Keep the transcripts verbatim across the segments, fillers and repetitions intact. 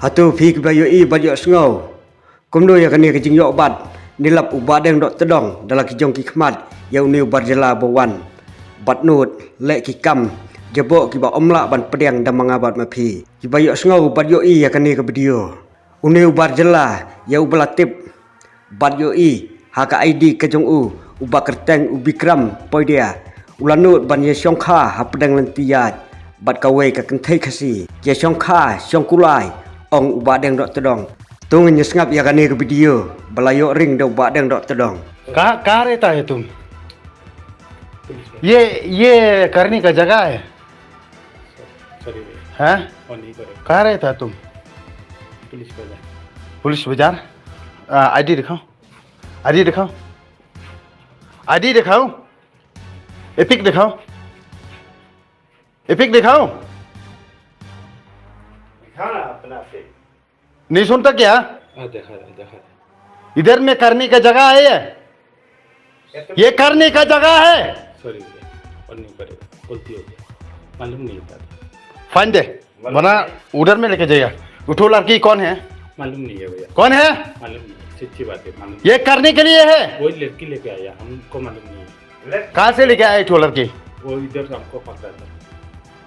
Hato phi kiba ïohi bad ïohsngew kumno ïa kane ka jingïoh bat? Nilap u Bahdeng Dohtdong da la ki jong ki khmat ïa une u bar jylla ba wan bad nud leh ki kam jaboh kiba ym lah ban pdiang da ma nga bad ma phi. Kiba ïohsngew bad ïohi ïa kane ka video, une u bar jylla ïa uba la tip bad ïohi ha ka ID ka jong u, uba kyrteng u Bikram Poidia, u la nud ban ïashongkha hapdeng lynti ïaid bad kawei ka kynthei Khasi, ïashongkha shongkulai, ong u Bahdeng Dohtdong. To ngin ïa sngap ïa kane ka video ba la ïoh ring da u Bahdeng Dohtdong. कहाँ कहाँ रहता है तुम? ये ये करने का जगह है? सॉरी भैया, हैं? और नहीं करेगा। कहाँ रहता है तुम? पुलिस बाजार। पुलिस बाजार। आईडी दिखाओ, आईडी दिखाओ, आईडी दिखाओ, एपिक दिखाओ, एपिक दिखाओ। दिखा ना अपना फेस। नहीं सुनता क्या? हाँ, देखा रहा, देखा रहा। इधर में करने का जगह है ये। ये करने का जगह है। सॉरी भैया, और नहीं करेगा, गलती हो गया, मालूम नहीं था। फाइन दे, वरना उधर में लेके जाइए। उठो लड़की कौन है? मालूम नहीं है भैया। कौन है? मालूम नहीं, सच्ची बात है, मालूम ये करने के लिए है। वही लड़की लेके आया, हमको मालूम नहीं है। कहाँ से लेके आया उठो लड़की? वो इधर हमको पकड़ा था,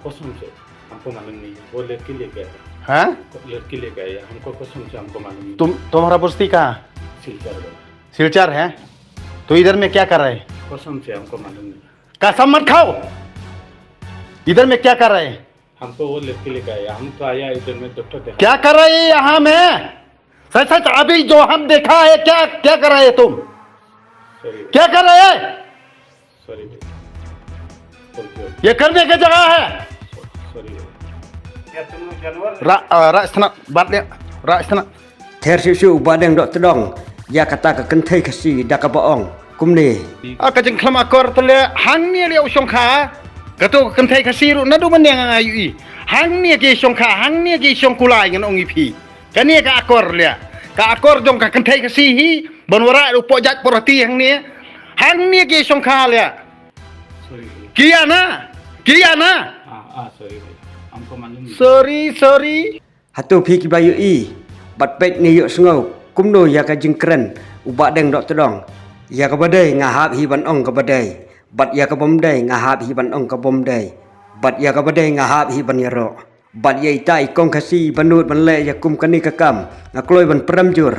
कसम से हमको मालूम नहीं है। वो लड़की लेके आया। हाँ? लड़की लेके आया, हमको कसम से हमको मालूम नहीं। तुम तुम्हारा बस्ती कहाँ? सिलचर गया। सिलचर है? तो इधर में क्या कर रहे हैं? कसम से हमको मालूम नहीं। कसम मत खाओ। इधर में क्या कर रहे हैं? हमको वो लड़की लेके आया, हम तो आया इधर में डॉक्टर देखा। क्या कर रहे हैं यहाँ में? सच सच अभी जो हम देखा है, क्या क्या कर रहे हैं तुम? सॉरी भैया। क्या कर रहे हैं? सॉरी भैया, गलती हो गई। ये करने की जगह है। सॉरी भैया। क्या तुम लोग जानवर? Ra, uh, ra istana, bat dia, ra istana. Ther shuh shuh u Bahdeng Dohtdong ïa kata ka kynthei Khasi da kaba ong kumne. A ka jingkhlem akor te leh hangne leh u shongkha. Kato ka kynthei Khasi ruh naduh mynne nga ïohi. Hangne ki shongkha, hangne ki shongkulai ngan ong ïa phi. Kane ka akor leh, ka akor jong ka kynthei Khasi hi ban wanrah u pohjait porati hangne. Hangne ki shongkha leh. सॉरी भैया। किया ना, किया ना। हाँ हाँ, सॉरी भैया, हमको मालूम नहीं। Sorry, sorry. Hato phi kiba ïohi bad peit ne ïohsngew kumno ïa ka jingkren u Bahdeng Dohtdong? Ïa kaba dei nga hap hi ban ong kaba dei, bad ïa kabym dei nga hap hi ban ong kabym dei, bad ïa kaba dei nga hap hi ban ïaroh. Bad ïa ita i kong Khasi ba nud ban leh ïa kum kane ka kam, nga kloi ban prem jur.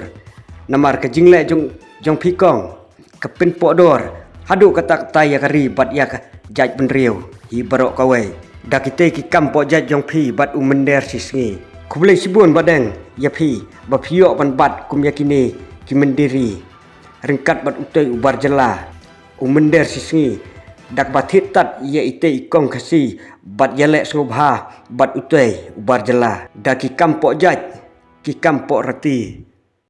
Namar ka jingleh jong jong phi kong ka pynpohdor haduh katta katta ïa ka ri bad ïa ka jaitbynriew hi baroh kawei da kitei ki kam pohjait jong phi bad u mynder shisngi. Khublei shibun Bahdeng ïa phi ba phi ïoh ban bat kum ïa kine ki mynder ri ryngkat bad utei u bar jylla, u mynder shisngi, da kaba thied tad ïa itei i kong Khasi bad ïaleh sngewbha bad utei u bar jylla da ki kam pohjait, ki kam porati.